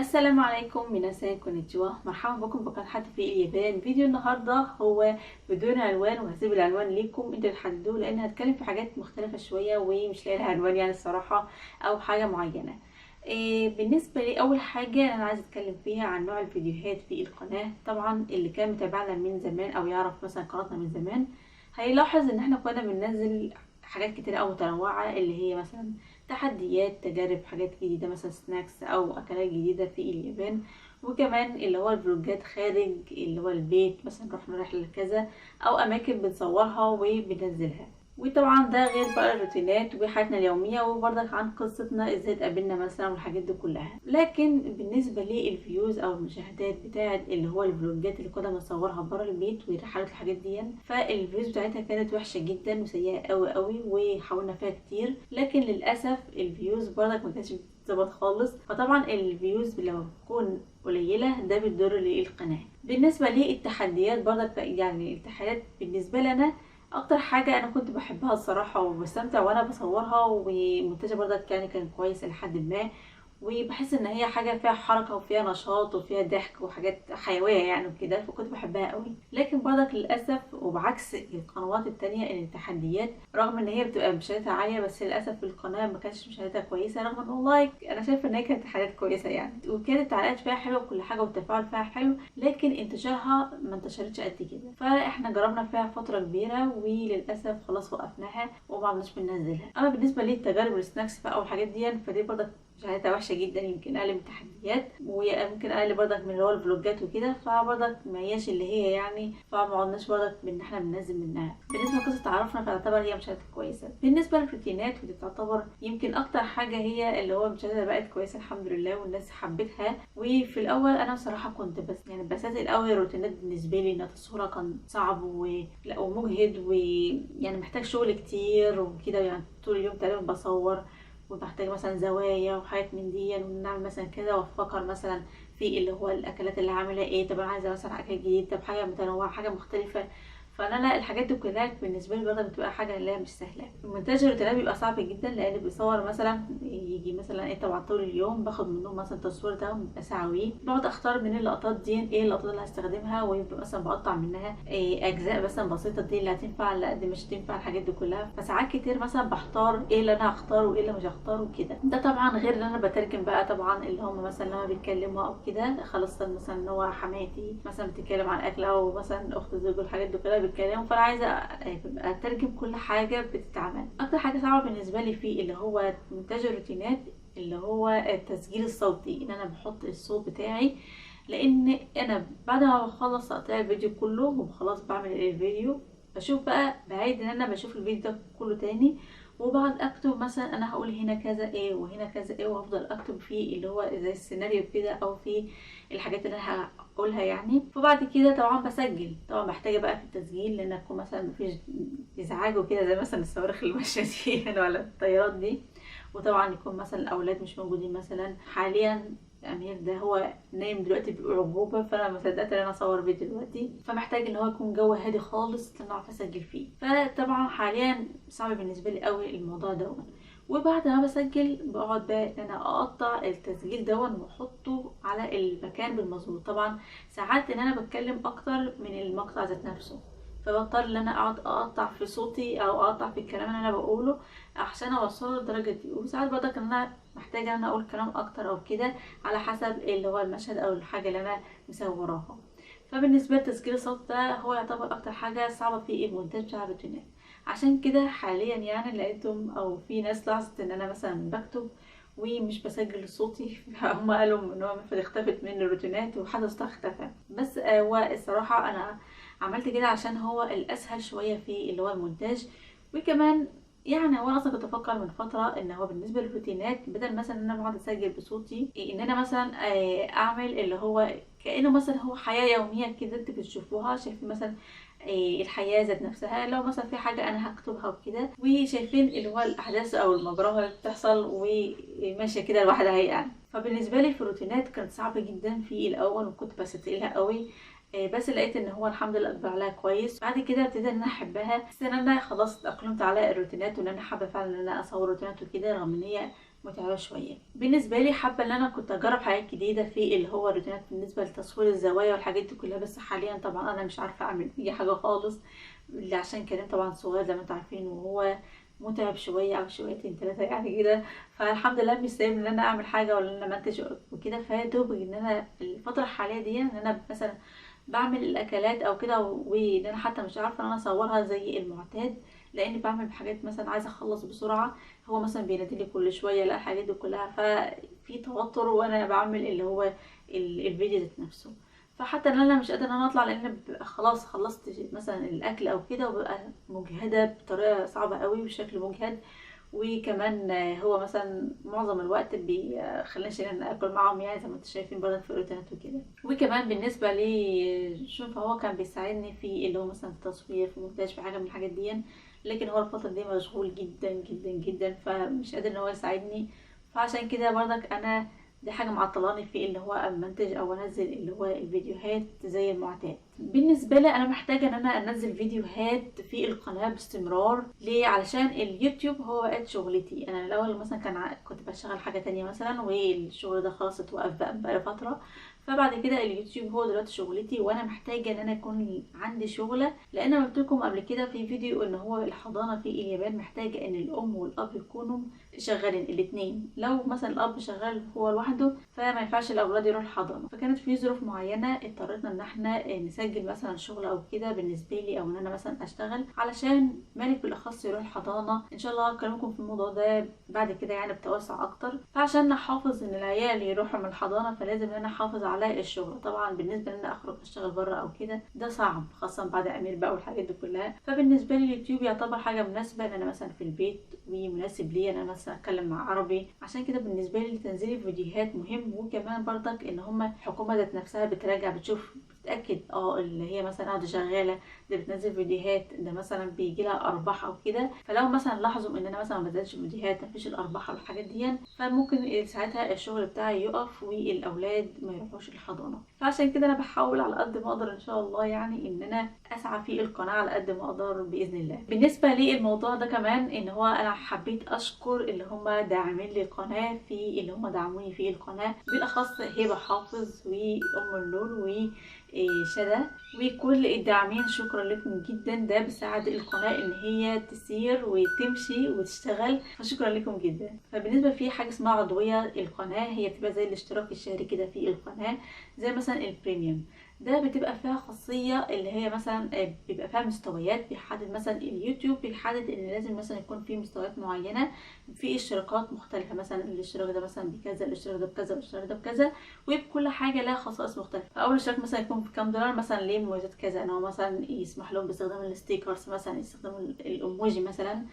السلام عليكم 皆さんこんにちは، مرحبا بكم بقناة حد في اليابان. فيديو النهارده هو بدون عنوان، وهسيب العنوان ليكم انتوا تحددوه لان هتكلم في حاجات مختلفة شوية ومش لاقي لها عنوان يعني الصراحة او حاجة معينة. بالنسبة لي اول حاجة انا عايزه اتكلم فيها عن نوع الفيديوهات في القناة. طبعا اللي كان متابعنا من زمان او يعرف مثلا قناتنا من زمان هيلاحظ ان احنا كنا بننزل حاجات كتير او متنوعة، اللي هي مثلا تحديات، تجارب، حاجات جديدة مثلا snacks او اكلات جديدة في اليابان، وكمان اللي هو الفلوجات خارج اللي هو البيت، مثلا رحنا رحله كذا او اماكن بنصورها وبننزلها. وطبعا ده غير بقى الروتينات وحياتنا اليومية وبرضك عن قصتنا ازاي اتقابلنا مثلا والحاجات دي كلها. لكن بالنسبة لل views او المشاهدات بتاعه اللي هو الفلوجات اللي كنا بنصورها بره البيت ورحلات الحاجات دي، فال views بتاعتها كانت وحشة جدا وسيئة قوي قوي، وحاولنا فيها كتير لكن للاسف ال views برضك ما كانتش بتظبط خالص. فطبعا ال views لما بتكون قليله ده بتضر للقناة. بالنسبة للتحديات برضك، يعني التحديات بالنسبة لنا اكتر حاجة انا كنت بحبها الصراحة وبستمتع وانا بصورها، ومنتجه برضك يعني كان كويس لحد ما، وبحس ان هي حاجة فيها حركة وفيها نشاط وفيها ضحك وحاجات حيوية يعني وكده، فكنت بحبها قوي. لكن برضك للاسف وبعكس القنوات التانية ان التحديات رغم ان هي بتبقى مشاهداتها عالية، بس للاسف القناة ما كانتش مشاهداتها كويسة، رغم ان والله انا شايفه ان هي كانت تحديات كويسة يعني، وكانت التعليقات فيها حلوة وكل حاجة والتفاعل فيها حلو، لكن انتشارها ما انتشرتش قد كده. فاحنا جربنا فيها فترة كبيرة وللاسف خلاص وقفناها وما عدناش بننزلها. اما بالنسبة للتجارب وال snacks بقى والحاجات دي، فدي برضك مشاهداتها وحشة جدا، يمكن اقل من التحديات وممكن اقل برضك من اللي هو الفلوجات وكده، فبرضك ما هياش اللي هي يعني، فما عدناش برضك بان احنا بننزل منها. بالنسبة لقصة تعرفنا فتعتبر هي مشاهدات كويسة. بالنسبة للروتينات ودي تعتبر يمكن اكتر حاجة هي اللي هو مشاهداتها بقت كويسة الحمد لله والناس حبتها. وفي الاول انا بصراحة كنت بس يعني بستثقل قوي الروتينات، بالنسبة لي ان تصويرها كان صعب ومجهد ويعني محتاج شغل كتير وكده، يعني طول اليوم تقريبا بصور وبحتاج مثلا زوايا وحاجات من دي، ونعمل مثلا كده وافكر مثلا في اللي هو الاكلات اللي هعملها ايه، طب انا عايزه مثلا اكل جديد، طب حاجة متنوعة، حاجة مختلفة. فانا لا الحاجات دي كلها بالنسبة لي برضه بتبقى حاجة اللي هي مش سهلة. مونتاج الروتينات بيبقى صعب جدا لان بيصور مثلا يجي مثلا ايه، طبعا طول اليوم باخد منهم مثلا التصوير ده بيبقى ساعة وي، بقعد اختار من اللقطات دي ايه اللقطات اللي هستخدمها، ويبقى مثلا بقطع منها إيه اجزاء مثلا بسيطة دي اللي هتنفع، لا دي مش هتنفع، الحاجات دي كلها. فساعات كتير مثلا بحتار ايه اللي انا هختاره وايه اللي مش هختاره وكده. ده طبعا غير ان انا بترجم بقى طبعا اللي هم مثلا لما بيتكلموا او كده، خلاص مثلا ان هو حماتي مثلا بتتكلم عن اكل او مثلا اخت زوجي والحاجات دي كلها بيتكلموا، فانا عايزه اترجم كل حاجة بتتعمل. اكتر حاجة صعبة بالنسبة لي في اللي هو مونتاج الروتينات اللي هو التسجيل الصوتي، ان انا بحط الصوت بتاعي، لان انا بعد ما بخلص تقطيع الفيديو كله وخلاص بعمل الفيديو بشوف بقى بعيد ان انا بشوف الفيديو ده كله تاني، وبقعد اكتب مثلا انا هقول هنا كذا ايه وهنا كذا ايه، وافضل اكتب فيه اللي هو زي السيناريو كده او في الحاجات اللي انا هقولها يعني. فبعد كده طبعا بسجل، طبعا محتاجه بقى في التسجيل لان اكون مثلا مفيش ازعاج وكده زي مثلا الصواريخ اللي ماشية دي ولا الطيارات دي، وطبعا يكون مثلا الاولاد مش موجودين. مثلا حاليا امير ده هو نايم دلوقتي باعجوبه، فانا ما صدقت ان انا اصور فيديو دلوقتي، فمحتاج ان هو يكون جو هادي خالص عشان اعرف اسجل فيه. فطبعا حاليا صعب بالنسبة لي قوي الموضوع ده. وبعد ما بسجل بقعد بقى ان انا اقطع التسجيل دون واحطه على المكان بالمظبوط. طبعا ساعات ان انا بتكلم اكتر من المقطع ذات نفسه، فبضطر ان انا اقعد اقطع في صوتي او اقطع في الكلام اللي انا بقوله عشان اوصله للدرجة دي. وساعات برضك ان انا محتاجه ان انا اقول كلام اكتر او كده على حسب اللي هو المشهد او الحاجة اللي انا مصوراها. فبالنسبه لتسجيل الصوت ده هو يعتبر اكتر حاجة صعبة في المونتاج بتاع الروتينات. عشان كده حاليا يعني لقيتهم او في ناس لاحظت ان انا مثلا بكتب ومش بسجل صوتي، فهم قالوا ان هو اختفت من الروتينات وحتى صوتها اختفى. بس هو الصراحة انا عملت كده عشان هو الاسهل شوية في اللي هو المونتاج. وكمان يعني هو انا اصلا كنت افكر من فترة ان هو بالنسبة للروتينات بدل مثلا ان انا بقعد اسجل بصوتي، ان انا مثلا اعمل اللي هو كانه مثلا هو حياة يومية كده انتوا بتشوفوها، شايفين مثلا الحياة ذات نفسها، لو مثلا في حاجة انا هكتبها وكده، وشايفين اللي هو الاحداث او المجرى اللي بتحصل وماشية كده لوحدها يعني. فبالنسبه لي في الروتينات كانت صعبة جدا في الاول وكنت بستقلها قوي، بس لقيت ان هو الحمد لله اقبل عليها كويس. بعد كده ابتديت ان انا احبها، بس ان انا خلاص اتاقلمت على الروتينات وان انا حابة فعلا ان انا اصور روتينات وكده، رغم ان هي متعبة شوية. بالنسبة لي حابة ان انا كنت اجرب حاجات جديدة في اللي هو الروتينات بالنسبة لتصوير الزوايا والحاجات دي كلها، بس حاليا طبعا انا مش عارفه اعمل اي حاجة خالص، اللي عشان كريم طبعا صغير زي ما انتم عارفين، وهو متعب شوية او شويتين ثلاثة يعني كده. فالحمد لله مش سايب ان انا اعمل حاجة ولا ان انا منتج وكده، فيا دوب ان انا الفترة الحالية دي ان انا مثلا بعمل الاكلات او كده، وان انا حتى مش عارفه ان انا اصورها زي المعتاد، لان بعمل حاجات مثلا عايزه اخلص بسرعة، هو مثلا بيناديلي كل شوية لا الحاجات دي كلها، ففي توتر وانا بعمل اللي هو الفيديو ذات نفسه. فحتى ان انا مش قادرة ان انا اطلع، لان ببقى خلاص خلصت مثلا الاكل او كده، وببقى مجهده بطريقة صعبة قوي وشكل مجهد. وكمان هو مثلا معظم الوقت بيخلينيش ان انا اكل معاهم، يعني زي ما انتم شايفين برضه في الروتينات وكده. وكمان بالنسبة لشوف فهو كان بيساعدني في اللي هو مثلا في تصوير، في مونتاج، في حاجة من الحاجات دي، لكن هو الفترة دي مشغول جدا جدا جدا، فمش قادر ان هو يساعدني. فعشان كده برضك انا دي حاجة معطلاني في اللي هو امنتج او انزل اللي هو الفيديوهات زي المعتاد. بالنسبة لي انا محتاجه ان انا انزل فيديوهات في القناة باستمرار. ليه؟ علشان اليوتيوب هو بقت شغلتي. انا الاول مثلا كنت بشتغل حاجة تانية مثلا، والشغل ده خلاص اتوقف بقى فترة، فبعد كده اليوتيوب هو دلوقتي شغلتي، وانا محتاجه ان انا يكون عندي شغله، لان انا قلت لكم قبل كده في فيديو ان هو الحضانة في اليابان محتاجه ان الام والاب يكونوا شغالين الاثنين. لو مثلا الاب شغال هو لوحده فما ينفعش الاولاد يروحوا الحضانة. فكانت في ظروف معينة اضطرتنا ان احنا نسجل مثلا شغل او كده بالنسبة لي، او ان انا مثلا اشتغل علشان مالك بالاخص يروح الحضانة. ان شاء الله هكلمكم في الموضوع ده بعد كده يعني بتوسع اكتر. فعشان نحافظ ان العيال يروحوا من الحضانة فلازم ان انا احافظ على الشغل. طبعا بالنسبة ان انا اخرج اشتغل بره او كده ده صعب، خاصة بعد امير بقى والحاجات دي كلها. فبالنسبه لي اليوتيوب يعتبر حاجة مناسبة ان انا مثلا في البيت، ومناسب لي ان انا مثلا اتكلم مع عربي. عشان كده بالنسبة لي تنزيل الفيديوهات مهم. وكمان برضك ان هما الحكومة ذات نفسها بتراجع، بتشوف، بتتاكد اللي هي مثلا قاعدة شغالة، ده بتنزل فيديوهات، ده مثلا بيجي لها ارباح او كده. فلو مثلا لاحظوا ان انا مثلا ما بنزلش فيديوهات، مفيش الارباح او الحاجات دي، فممكن ساعتها الشغل بتاعي يقف والاولاد ما يروحوش الحضانة. فعشان كده انا بحاول على قد ما اقدر ان شاء الله يعني ان انا اسعى في القناة على قد ما اقدر باذن الله. بالنسبة للموضوع ده كمان ان هو انا حبيت اشكر اللي هم داعمين للقناة، في اللي هم دعموني في القناة، بالاخص هبه حافظ وام اللول وشدى وكل الداعمين، شكرا لكم جدا. ده بيساعد القناة ان هي تسير وتمشي وتشتغل، فشكرا لكم جدا. فبالنسبه في حاجة اسمها عضوية القناة، هي بتبقى زي الاشتراك الشهري كده في القناة، زي مثلا ال premium ده بتبقى فيها خاصية اللي هي مثلا بيبقى فيها مستويات، بيحدد مثلا اليوتيوب بيحدد ان لازم مثلا يكون في مستويات معينة في اشتراكات مختلفة، مثلا الاشتراك ده مثلا بكذا، الاشتراك ده بكذا، والاشتراك ده بكذا، وبكل حاجة لها خصائص مختلفة. فاول اشتراك مثلا يكون بكام دولار، مثلا ليه مميزات كذا، ان هو مثلا يسمح لهم باستخدام ال stickers، مثلا يستخدموا الايموجي مثلا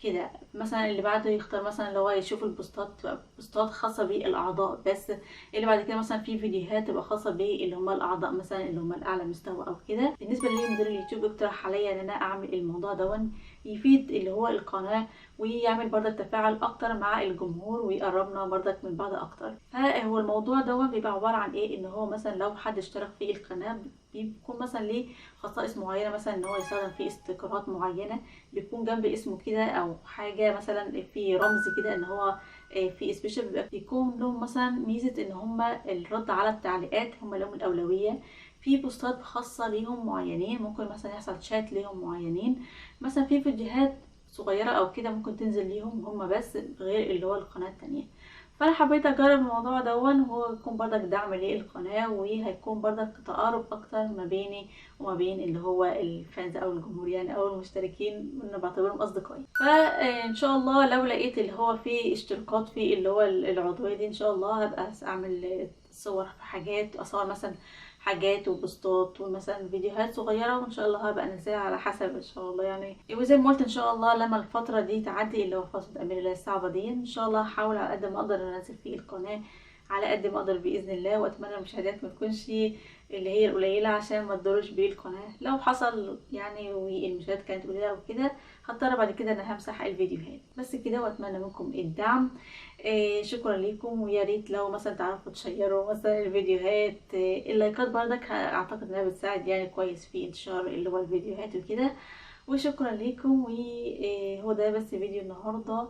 كده. مثلا اللي بعده يختار مثلا اللي هو يشوف البوستات، تبقى بوستات خاصة بالاعضاء بس. اللي بعد كده مثلا في فيديوهات تبقى خاصة باللي هم الاعضاء مثلا اللي هم الاعلى مستوى او كده. بالنسبة لي مدير اليوتيوب اقترح عليا ان انا اعمل الموضوع ده يفيد اللي هو القناة، ويعمل برضك تفاعل اكتر مع الجمهور، ويقربنا برضك من بعض اكتر. فهو الموضوع ده بيبقى عبارة عن ايه، ان هو مثلا لو حد اشترك في القناة بيكون مثلا ليه خصائص معينة، مثلا ان هو يستخدم فيه استيكرات معينة بيكون جنب اسمه كده، او حاجة مثلا في رمز كده ان هو في special، بيبقى بيكون لهم مثلا ميزة ان هم الرد على التعليقات هم لهم الاولوية، في بوستات خاصة ليهم معينين، ممكن مثلا يحصل شات ليهم معينين، مثلا في فيديوهات صغيرة او كده ممكن تنزل ليهم هم بس، غير اللي هو القناة التانية. فانا حبيت اجرب الموضوع دون، وهو يكون برضك دعم للقناة، وهيكون برضك تقارب اكتر ما بيني وما بين اللي هو ال fans او الجمهور يعني او المشتركين، انا بعتبرهم اصدقائي. فان شاء الله لو لقيت اللي هو فيه اشتراكات في اللي هو العضوية دي ان شاء الله هبقى اعمل صور في حاجات، اصور مثلا حاجات وبوستات ومثلا فيديوهات صغيرة، وان شاء الله هبقى انزلها على حسب ان شاء الله يعني. وزي ما قلت ان شاء الله لما الفترة دي تعدي اللي هو فترة امير الله الصعبة دي، ان شاء الله هحاول على قد ما اقدر ان انزل في القناة على قد ما اقدر باذن الله. واتمنى المشاهدات ما تكونش اللي هي القليلة عشان ما تضرش بيه القناة، لو حصل يعني والمشاهدات كانت قليله وكده هضطر بعد كده ان انا همسح الفيديوهات بس كده. واتمنى منكم الدعم، شكرا لكم. ويا ريت لو مثلا تعرفوا تشيروا مثلا الفيديوهات، اللايكات بردك اعتقد انها بتساعد يعني كويس في انتشار اللي هو الفيديوهات وكده. وشكرا لكم، وهو ده بس فيديو النهارده.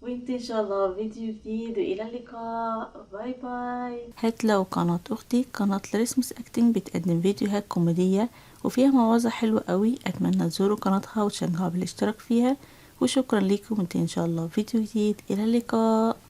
وانت ان شاء الله فيديو جديد، والى اللقاء، bye bye. هتلاقوا قناة اختي قناة لريسمس acting بتقدم فيديوهات كوميدية وفيها مواضيع حلوة قوي، اتمنى تزوروا قناتها وتشجعوا بالاشتراك فيها، وشكرا لكم. وانت ان شاء الله فيديو جديد، الى اللقاء.